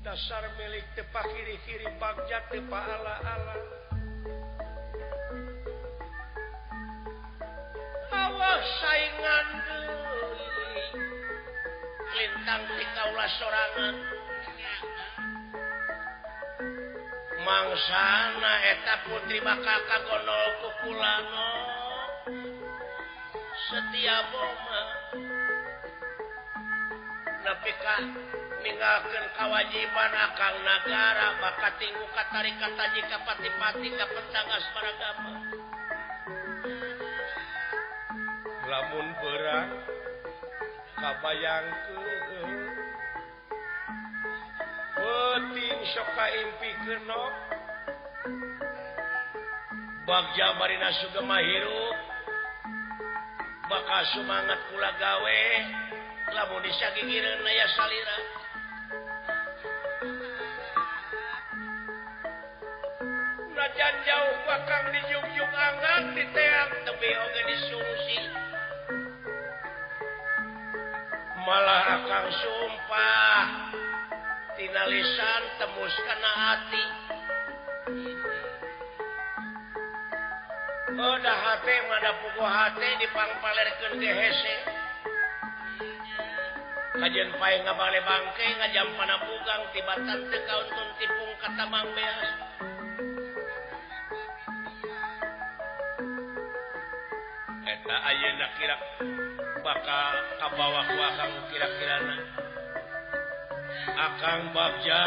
Dasar milik teu pakiri-kiri bagja teu paala-ala. Awas saingan deui. Lintang ti kaula sorangan. Mangsana eta putri bakal kagonol ku kulano. Setia boma. Nepi ka ninggalkeun kawajiban akang nagara bakal tinggu katarikan taji ka pati-pati ka pentang asmaragama. Lamun beurang kabayangkeun peuting sok kaimpikeun bagja barina sugema hirup bakal sumangat kula gawe lamun disagigireun aya salira. Najan jauh bakal dijungjung anggang diteang tebi oge disungsi. Malah akang sumpah tina lisan tembus kana hati. Udah hate mah puguh hate dipangpalerkeun ge hese. Kajeun pae ngabale bangke ngajampana pugang tibatan teu kauntun tipung katamang beas. Eta ayeuna kira bakal kabawa ku akang kira-kirana. Akang bagja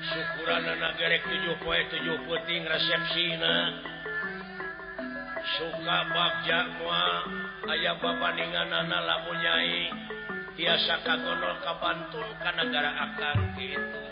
syukuranana gerek 7 poe 7 peuting resepsina. Suka bagja moal aya babandinganana lamun nyai tiasa kagonol ka Bantul ka nagara akang kitu.